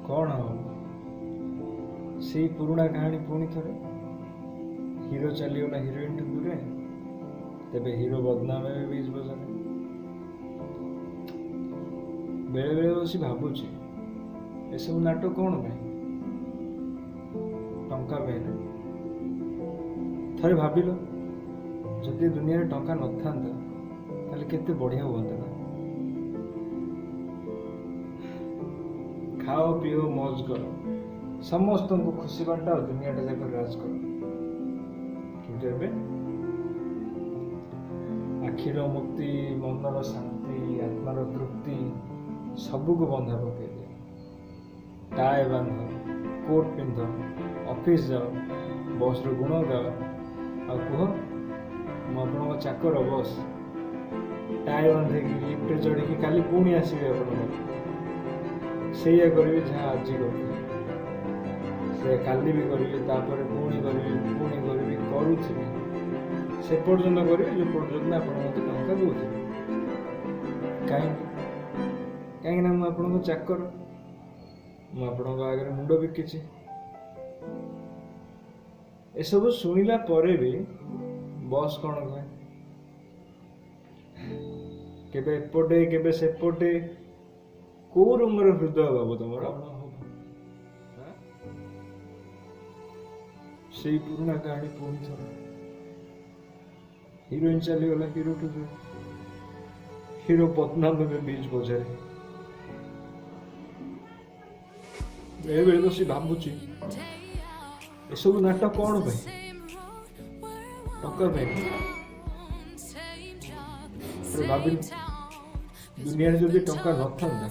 କ'ଣ ହବ? ସେଇ ପୁରୁଣା କାହାଣୀ ପୁଣି ଥରେ। ହିରୋ ଚାଲିଗଲା ହିରୋଇନଠୁ ଦୂରେ, ତେବେ ହିରୋ ବଦନାମ ହେବେ ବିଚ୍ ବଜାରରେ। ବେଳେବେଳେ ବସି ଭାବୁଛି, ଏସବୁ ନାଟକ କ'ଣ ପାଇଁ? ଟଙ୍କା ପାଇଁ ନା? ଥରେ ଭାବିଲ, ଯଦି ଏ ଦୁନିଆରେ ଟଙ୍କା ନଥାନ୍ତା ତାହେଲେ କେତେ ବଢ଼ିଆ ହୁଅନ୍ତା ନା? ଖାଅ ପିଅ ମୌଜ କର, ସମସ୍ତଙ୍କୁ ଖୁସି ବାଣ୍ଟ ଆଉ ଦୁନିଆଟା ଯାକ ରାଜ କର। କିନ୍ତୁ ଏବେ ଆଖିର ମୋତି, ମନର ଶାନ୍ତି, ଆତ୍ମାର ତୃପ୍ତି ସବୁକୁ ବନ୍ଧା ପକେଇ ଦିଅ। ଟାଏ ବାନ୍ଧ, କୋଟ୍ ପିନ୍ଧ, ଅଫିସ ଯାଅ, ବସ୍ର ଗୁଣ ଗାଅ ଆଉ କୁହ ମୁଁ ଆପଣଙ୍କ ଚାକର ବସ୍। ଟାଏ ବାନ୍ଧିକି ଲିଫ୍ଟରେ ଚଢ଼ିକି କାଲି ପୁଣି ଆସିବି ଆପଣଙ୍କ ପାଖକୁ। ସେଇଆ କରିବି ଯାହା ଆଜି କରୁଥିଲି, ସେ କାଲି ବି କରିବି, ତାପରେ ପୁଣି କରିବି, ପୁଣି କରିବି, କରୁଥିବି, ସେ ପର୍ଯ୍ୟନ୍ତ କରିବି ଯେଉଁ ପର୍ଯ୍ୟନ୍ତ ଆପଣ ମୋତେ ଟଙ୍କା ଦେଉଥିବେ। କାହିଁକି? କାହିଁକିନା ମୁଁ ଆପଣଙ୍କ ଚାକର, ମୁଁ ଆପଣଙ୍କ ଆଗରେ ମୁଣ୍ଡ ବିକିଛି। ଏସବୁ ଶୁଣିଲା ପରେ ବି ବସ୍ କ'ଣ କହେ? କେବେ ଏପଟେ କେବେ ସେପଟେ। କୋଉ ରଙ୍ଗର ହୃଦୟ ବାବୁ ତମର? ସେଇ ପୁରୁଣା କାହାଣୀ ପୁଣି ଥରେ। ହିରୋଇନ ଚାଲିଗଲା ହିରୋଠୁ ଦୂରେ, ହିରୋ ବଦନାମ ହେବେ ବିଚ୍ ବଜାରରେ। ବେଳେବେଳେ ବସି ଭାବୁଛି, ଏସବୁ ନାଟକ କ'ଣ ପାଇଁ? ଟଙ୍କା ପାଇଁ। ଥରେ ଭାବିଲୁ, ଦୁନିଆରେ ଯଦି ଟଙ୍କା ନଥାନ୍ତା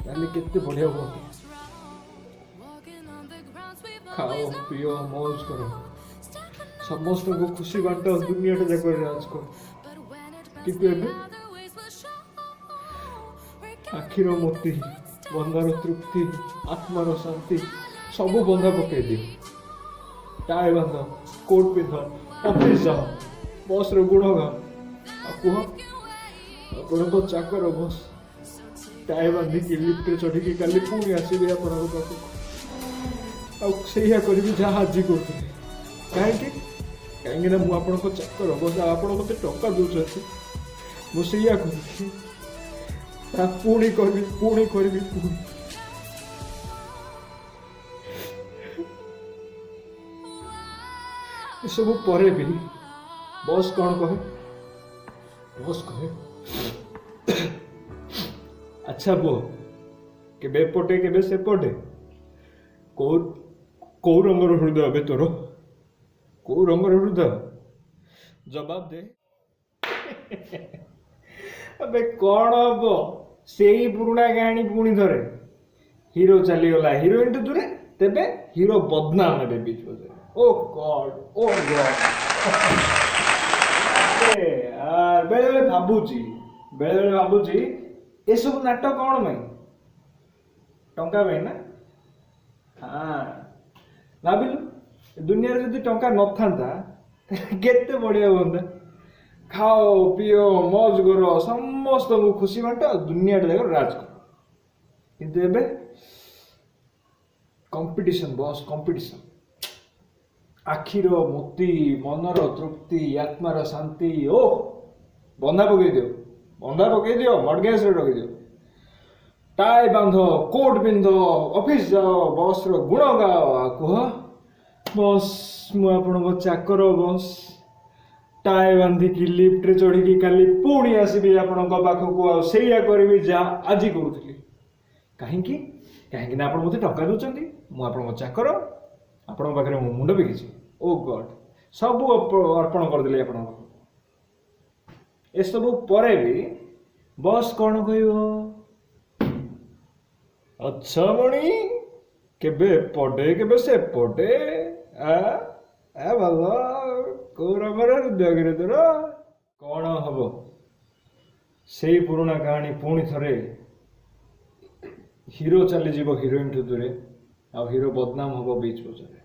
ତାହେଲେ କେତେ ବଢ଼ିଆ ହୁଅନ୍ତା। ଖାଅ ପିଅ ମୌଜ କର, ସମସ୍ତଙ୍କୁ ଖୁସି ବାଣ୍ଟ, ଦୁନିଆଟା ଯାକରେ ରାଜ କର। କିନ୍ତୁ ଏବେ ଆଖିର ମୋତି, ମନର ତୃପ୍ତି, ଆତ୍ମାର ଶାନ୍ତି ସବୁ ବନ୍ଧା ପକେଇ ଦିଅ। ଟାଏ ବାନ୍ଧ, କୋଟ୍ ପିନ୍ଧ, ଅଫିସ ଯାଅ, ବସ୍ର ଗୁଣ ଗାଅ ଆଉ କୁହ ଆପଣଙ୍କ ଚାକର ବସ୍। ଟାଏ ବାନ୍ଧିକି ଲିଫ୍ଟରେ ଚଢ଼ିକି କାଲି ପୁଣି ଆସିବି ଆପଣଙ୍କ ପାଖକୁ ଆଉ ସେଇଆ କରିବି ଯାହା ଆଜି କରୁଥିଲି। କାହିଁକି? କାହିଁକିନା ମୁଁ ଆପଣଙ୍କ ଚାକର ବସ୍ ଆଉ ଆପଣ ମୋତେ ଟଙ୍କା ଦେଉଛନ୍ତି। ମୁଁ ସେଇଆ କରିବି, ତା ପୁଣି କରିବି, ପୁଣି କରିବି, ପୁଣି। ଏସବୁ ପରେ ବି ବସ୍ କ'ଣ କହେ? ବସ୍ କହେ, ଆଚ୍ଛା ପୁଅ, କେବେ ଏପଟେ କେବେ ସେପଟେ, କୋଉ କୋଉ ରଙ୍ଗର ହୃଦୟ ଏବେ ତୋର? କୋଉ ରଙ୍ଗର ହୃଦୟ? ଜବାବ ଦେ। ଆବେ କ'ଣ ହବ? ସେଇ ପୁରୁଣା କାହାଣୀ ପୁଣି ଥରେ। ହିରୋ ଚାଲିଗଲା ହିରୋଇନଠୁ ଦୂରେ, ତେବେ ହିରୋ ବଦନାମ ହେବେ ବିଚ୍ ବଜାରରେ। ଓ ଗଡ୍, ଓ ଗଡ୍। ବେଳେବେଳେ ଭାବୁଛି, ବେଳେବେଳେ ଭାବୁଛି, ଏସବୁ ନାଟକ କ'ଣ ପାଇଁ? ଟଙ୍କା ପାଇଁ ନା? ହଁ, ଭାବିଲୁ, ଦୁନିଆରେ ଯଦି ଟଙ୍କା ନଥାନ୍ତା କେତେ ବଢ଼ିଆ ହୁଅନ୍ତା। ଖାଅ ପିଅ ମୌଜ କର, ସମସ୍ତଙ୍କୁ ଖୁସି ବାଣ୍ଟ ଆଉ ଦୁନିଆଟା ଯାକ ରାଜ କର। କିନ୍ତୁ ଏବେ କମ୍ପିଟିସନ୍ ବସ୍, କମ୍ପିଟିସନ୍। ଆଖିର ମୋତି, ମନର ତୃପ୍ତି, ଆତ୍ମାର ଶାନ୍ତି, ଓ ବନ୍ଧା ପକେଇ ଦିଅ, ବନ୍ଧା ପକେଇ ଦିଅ, ମଡଗ୍ୟାସରେ ରଖିଦିଅ। ଟାଏ ବାନ୍ଧ, କୋଟ୍ ପିନ୍ଧ, ଅଫିସ ଯାଅ, ବସ୍ର ଗୁଣ ଗାଅ ଆଉ କୁହ ବସ୍ ମୁଁ ଆପଣଙ୍କ ଚାକର ବସ୍। ଟାଏ ବାନ୍ଧିକି ଲିଫ୍ଟରେ ଚଢ଼ିକି କାଲି ପୁଣି ଆସିବି ଆପଣଙ୍କ ପାଖକୁ ଆଉ ସେଇଆ କରିବି ଯାହା ଆଜି କରୁଥିଲି। କାହିଁକି? କାହିଁକି ନା ଆପଣ ମୋତେ ଟଙ୍କା ଦେଉଛନ୍ତି, ମୁଁ ଆପଣଙ୍କ ଚାକର, ଆପଣଙ୍କ ପାଖରେ ମୁଁ ମୁଣ୍ଡ ବିକିଛି। ଓ ଗଡ୍, ସବୁ ଅର୍ପଣ କରିଦେଲି ଆପଣଙ୍କ ପାଖକୁ। ଏସବୁ ପରେ ବି ବସ୍ କ'ଣ କହିବ? ଆଚ୍ଛା ମଣି, କେବେ ଏପଟେ କେବେ ସେପଟେ, ଆ ଆ ଭଲ, କୋଉ ରଙ୍ଗର ହୃଦୟ କିରେ ତୋର? କ'ଣ ହବ? ସେଇ ପୁରୁଣା କାହାଣୀ ପୁଣି ଥରେ। ହିରୋ ଚାଲିଯିବ ହିରୋଇନଠୁ ଦୂରେ ଆଉ ହିରୋ ବଦନାମ ହବ ବିଚ୍ ବଜାରରେ।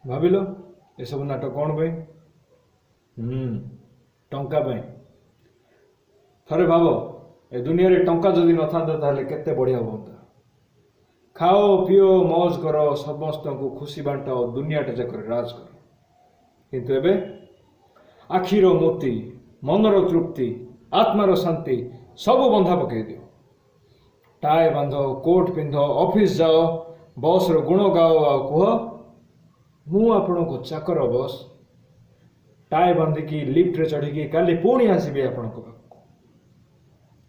ଭାବିଲ, ଏସବୁ ନାଟକ କ'ଣ ପାଇଁ? ଟଙ୍କା ପାଇଁ। ଥରେ ଭାବ, ଏ ଦୁନିଆରେ ଟଙ୍କା ଯଦି ନଥାନ୍ତା ତାହେଲେ କେତେ ବଢ଼ିଆ ହୁଅନ୍ତା। ଖାଅ ପିଅ ମौज କର, ସମସ୍ତଙ୍କୁ ଖୁସି ବାଣ୍ଟ, ଦୁନିଆଟା ଯାକରେ ରାଜ କର। କିନ୍ତୁ ଏବେ ଆଖିର ମୋତି, ମନର ତୃପ୍ତି, ଆତ୍ମାର ଶାନ୍ତି ସବୁ ବନ୍ଧା ପକେଇ ଦିଅ। ଟାଏ ବାନ୍ଧ, କୋଟ୍ ପିନ୍ଧ, ଅଫିସ ଯାଅ, ବସ୍ର ଗୁଣ ଗାଅ ଆଉ କୁହ ମୁଁ ଆପଣଙ୍କ ଚାକର ବସ୍। ଟାଏ ବାନ୍ଧିକି ଲିଫ୍ଟରେ ଚଢ଼ିକି କାଲି ପୁଣି ଆସିବି ଆପଣଙ୍କ ପାଖକୁ।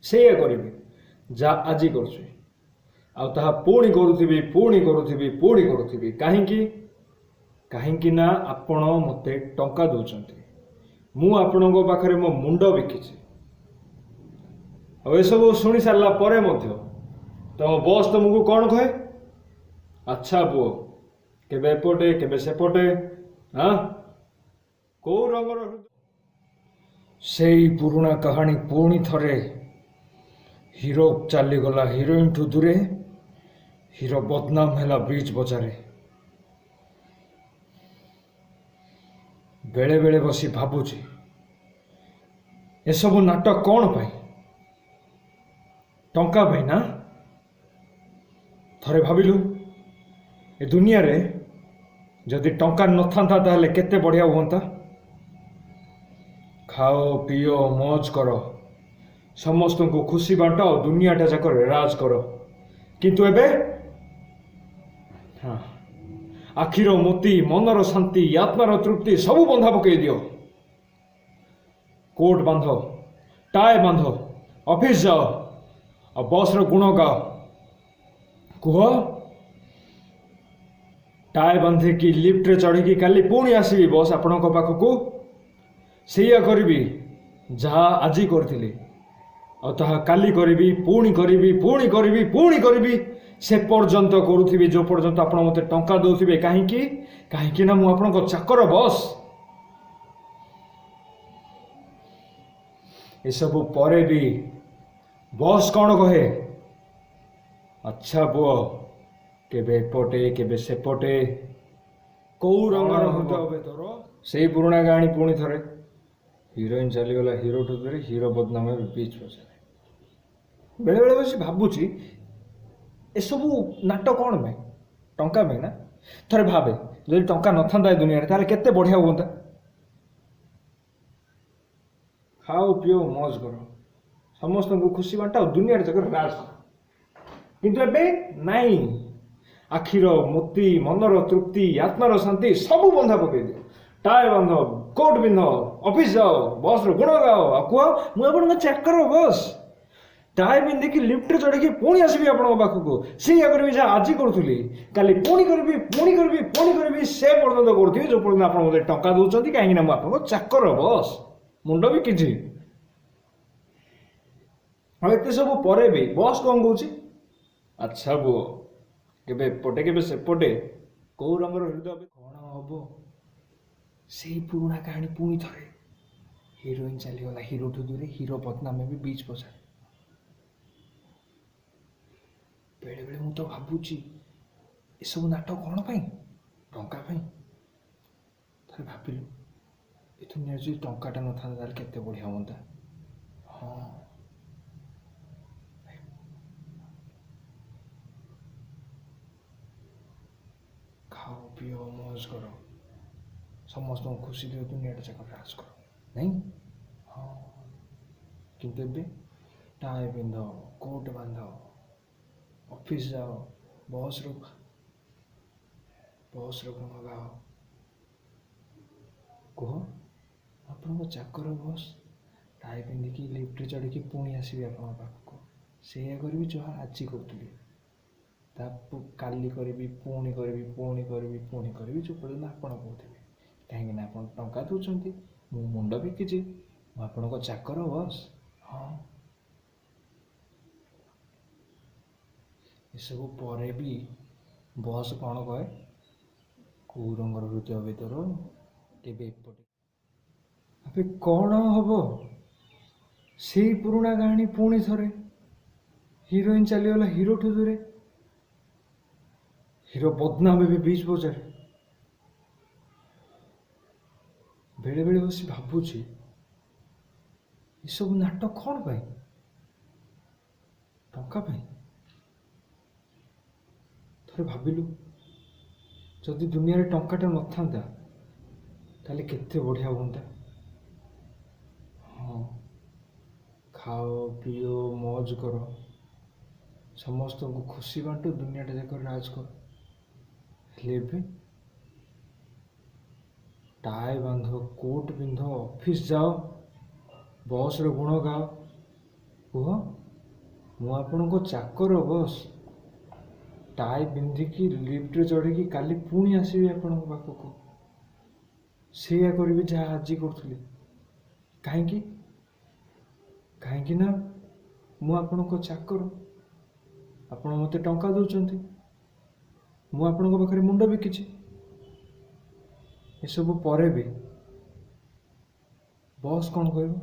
ସେଇଆ କରିବି ଯାହା ଆଜି କରୁଛି, ଆଉ ତାହା ପୁଣି କରୁଥିବି, ପୁଣି କରୁଥିବି, ପୁଣି କରୁଥିବି। କାହିଁକି? କାହିଁକି ନା ଆପଣ ମୋତେ ଟଙ୍କା ଦେଉଛନ୍ତି, ମୁଁ ଆପଣଙ୍କ ପାଖରେ ମୋ ମୁଣ୍ଡ ବିକିଛି। ଆଉ ଏସବୁ ଶୁଣି ସାରିଲା ପରେ ମଧ୍ୟ ତମ ବସ୍ ତୁମକୁ କ'ଣ କହେ? ଆଚ୍ଛା ପୁଅ, କେବେ ଏପଟେ କେବେ ସେପଟେ, ହଁ କୋଉ ରଙ୍ଗର? ସେଇ ପୁରୁଣା କାହାଣୀ ପୁଣି ଥରେ। ହିରୋ ଚାଲିଗଲା ହିରୋଇନଠୁ ଦୂରେ, ହିରୋ ବଦନାମ ହେଲା ବିଚ୍ ବଜାରେ। ବେଳେବେଳେ ବସି ଭାବୁଛି ଏସବୁ ନାଟକ କ'ଣ ପାଇଁ? ଟଙ୍କା ପାଇଁ ନା? ଥରେ ଭାବିଲୁ ଏ ଦୁନିଆରେ ଯଦି ଟଙ୍କା ନଥାନ୍ତା ତାହେଲେ କେତେ ବଢ଼ିଆ ହୁଅନ୍ତା। ଖାଅ ପିଅ ମौज କର, ସମସ୍ତଙ୍କୁ ଖୁସି ବାଣ୍ଟ, ଆଉ ଦୁନିଆଟା ଯାକରେ ରାଜ କର। କିନ୍ତୁ ଏବେ ହଁ, ଆଖିର ମୋତି, ମନର ଶାନ୍ତି, ଆତ୍ମାର ତୃପ୍ତି ସବୁ ବନ୍ଧା ପକେଇ ଦିଅ। କୋଟ୍ ବାନ୍ଧ, ଟାଏ ବାନ୍ଧ, ଅଫିସ ଯାଅ, ଆଉ ବସ୍ର ଗୁଣ ଗାଅ। କୁହ ଟାଏ ବାନ୍ଧିକି ଲିଫ୍ଟରେ ଚଢ଼ିକି କାଲି ପୁଣି ଆସିବି ବସ୍ ଆପଣଙ୍କ ପାଖକୁ। ସେଇଆ କରିବି ଯାହା ଆଜି କରିଥିଲି, ଆଉ ତାହା କାଲି କରିବି, ପୁଣି କରିବି, ପୁଣି କରିବି, ପୁଣି କରିବି। ସେ ପର୍ଯ୍ୟନ୍ତ କରୁଥିବି ଯେଉଁ ପର୍ଯ୍ୟନ୍ତ ଆପଣ ମୋତେ ଟଙ୍କା ଦେଉଥିବେ। କାହିଁକି? କାହିଁକି ନା ମୁଁ ଆପଣଙ୍କ ଚାକର ବସ୍। ଏସବୁ ପରେ ବି ବସ୍ କ'ଣ କହେ? ଆଚ୍ଛା ପୁଅ, କେବେ ଏପଟେ କେବେ ସେପଟେ, କୋଉ ରଙ୍ଗର ହୃଦୟ ଏବେ ତୋର? ସେଇ ପୁରୁଣା କାହାଣୀ ପୁଣି ଥରେ। ହିରୋଇନ ଚାଲିଗଲା ହିରୋଠୁ ଦୂରେ, ହିରୋ ବଦନାମ ଏବେ ବିଚ୍ ବଜାରେ। ବେଳେବେଳେ ବସି ଭାବୁଛି ଏସବୁ ନାଟକ କ'ଣ ପାଇଁ? ଟଙ୍କା ପାଇଁ ନା? ଥରେ ଭାବେ ଯଦି ଟଙ୍କା ନଥାନ୍ତା ଏ ଦୁନିଆରେ ତାହେଲେ କେତେ ବଢ଼ିଆ ହୁଅନ୍ତା। ଖାଅ ପିଅ ମौज କର, ସମସ୍ତଙ୍କୁ ଖୁସି ବାଣ୍ଟ, ଆଉ ଦୁନିଆରେ ଯାକରେ ରାଜ କର। କିନ୍ତୁ ଏବେ ନାଇଁ। ଆଖିର ମୋତି, ମନର ତୃପ୍ତି, ଆତ୍ମାର ଶାନ୍ତି ସବୁ ବନ୍ଧା ପକେଇ ଦିଅ। ଟାଏ ବାନ୍ଧ, କୋଟ୍ ପିନ୍ଧ, ଅଫିସ ଯାଅ, ବସ୍ର ଗୁଣ ଗାଅ, ଆଉ କୁହ ମୁଁ ଆପଣଙ୍କ ଚାକର ବସ୍। ଟାଏ ପିନ୍ଧିକି ଲିଫ୍ଟରେ ଚଢ଼ିକି ପୁଣି ଆସିବି ଆପଣଙ୍କ ପାଖକୁ। ସେଇଆ କରିବି ଯାହା ଆଜି କରୁଥିଲି, କାଲି ପୁଣି କରିବି, ପୁଣି କରିବି, ପୁଣି କରିବି। ସେ ପର୍ଯ୍ୟନ୍ତ କରୁଥିବି ଯେଉଁ ପର୍ଯ୍ୟନ୍ତ ଆପଣ ମୋତେ ଟଙ୍କା ଦେଉଛନ୍ତି। କାହିଁକିନା ମୁଁ ଆପଣଙ୍କ ଚାକର ବସ୍, ମୁଣ୍ଡ ବିକିଛି। ଆଉ ଏତେ ସବୁ ପରେ ବି ବସ୍ କ'ଣ କହୁଛି? ଆଚ୍ଛା ପୁଅ, କେବେ ଏପଟେ କେବେ ସେପଟେ, କୋଉ ରଙ୍ଗର ହୃଦୟ କ'ଣ ହବ? ସେଇ ପୁରୁଣା କାହାଣୀ ପୁଣି ଥରେ। ହିରୋଇନ ଚାଲିଗଲା ହିରୋଠୁ ଦୂରେ, ହିରୋ ବଦନାମ ଏବେ ବିଚ୍ ବଜାରେ। ବେଳେବେଳେ ମୁଁ ତ ଭାବୁଛି ଏସବୁ ନାଟକ କ'ଣ ପାଇଁ? ଟଙ୍କା ପାଇଁ। ଥରେ ଭାବିଲୁ ଏ ଦୁନିଆରେ ଯଦି ଟଙ୍କାଟା ନଥାନ୍ତା ତାହେଲେ କେତେ ବଢ଼ିଆ ହୁଅନ୍ତା। ହଁ, ଖାଅ ପିଅ ମौज କର, ସମସ୍ତଙ୍କୁ ଖୁସି ଦିଅ, ଦୁନିଆଟା ଯାକ ରାଜ କର, ନାଇଁ? ହଁ, କିନ୍ତୁ ଏବେ ଟାଏ ପିନ୍ଧ, କୋଟ୍ ବାନ୍ଧ, ଅଫିସ ଯାଅ, ବସ୍ର ଗୁଣ ଗାଅ, କୁହ ଆପଣଙ୍କ ଚାକର ବସ୍। ଟାଏ ପିନ୍ଧିକି ଲିଫ୍ଟରେ ଚଢ଼ିକି ପୁଣି ଆସିବି ଆପଣଙ୍କ ପାଖକୁ। ସେଇଆ କରିବି ଯାହା ଆଜି କରୁଥିଲି, ତା କାଲି କରିବି, ପୁଣି କରିବି, ପୁଣି କରିବି, ପୁଣି କରିବି, ଯେଉଁ ପର୍ଯ୍ୟନ୍ତ ଆପଣ କହୁଥିବେ। କାହିଁକିନା ଆପଣ ଟଙ୍କା ଦେଉଛନ୍ତି, ମୁଁ ମୁଣ୍ଡ ବିକିଛି, ମୁଁ ଆପଣଙ୍କ ଚାକର ବସ୍। ହଁ, ଏସବୁ ପରେ ବି ବସ୍ କ'ଣ କହେ? କୋଉ ରଙ୍ଗର ହୃଦୟ ଏବେ ତୋର? କେବେ ଏପଟେ ଏବେ କ'ଣ ହବ? ସେଇ ପୁରୁଣା କାହାଣୀ ପୁଣି ଥରେ। ହିରୋଇନ ଚାଲିଗଲା ହିରୋଠୁ ଦୂରେ, ହିରୋ ବଦନାମ ଏବେ ବିଚ୍ ବଜାରେ। ବେଳେବେଳେ ବସି ଭାବୁଛି ଏସବୁ ନାଟକ କ'ଣ ପାଇଁ? ଟଙ୍କା ପାଇଁ। ଥରେ ଭାବିଲୁ, ଯଦି ଦୁନିଆରେ ଟଙ୍କାଟା ନଥାନ୍ତା ତାହେଲେ କେତେ ବଢ଼ିଆ ହୁଅନ୍ତା। ହଁ, ଖାଅ ପିଅ ମौज କର, ସମସ୍ତଙ୍କୁ ଖୁସି ବାଣ୍ଟ, ଦୁନିଆଟା ଯାକ ରାଜ କର। ହେଲେ ଏବେ ଟାଏ ବାନ୍ଧ, କୋଟ୍ ପିନ୍ଧ, ଅଫିସ୍ ଯାଅ, ବସ୍ର ଗୁଣ ଗାଅ, କୁହ ମୁଁ ଆପଣଙ୍କ ଚାକର ବସ୍। ଟାଇ ପିନ୍ଧିକି ଲିଫ୍ଟରେ ଚଢ଼ିକି କାଲି ପୁଣି ଆସିବି ଆପଣଙ୍କ ପାଖକୁ, ସେଇଆ କରିବି ଯାହା ଆଜି କରୁଥିଲି। କାହିଁକି? କାହିଁକି ନା ମୁଁ ଆପଣଙ୍କ ଚାକର। ଆପଣ ମୋତେ ଟଙ୍କା ଦେଉଛନ୍ତି, ମୁଁ ଆପଣଙ୍କ ପାଖରେ ମୁଣ୍ଡ ବିକିଛି। ଏସବୁ ପରେ ବି ବସ୍ କ'ଣ କହିବ?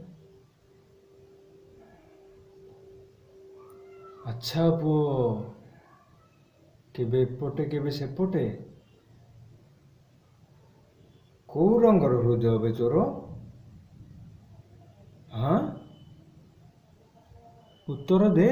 ଆଚ୍ଛା ପୁଅ, କେବେ ଏପଟେ କେବେ ସେପଟେ, କୋଉ ରଙ୍ଗର ହୃଦୟ ବେ ତୋର? ହଁ, ଉତ୍ତର ଦେ।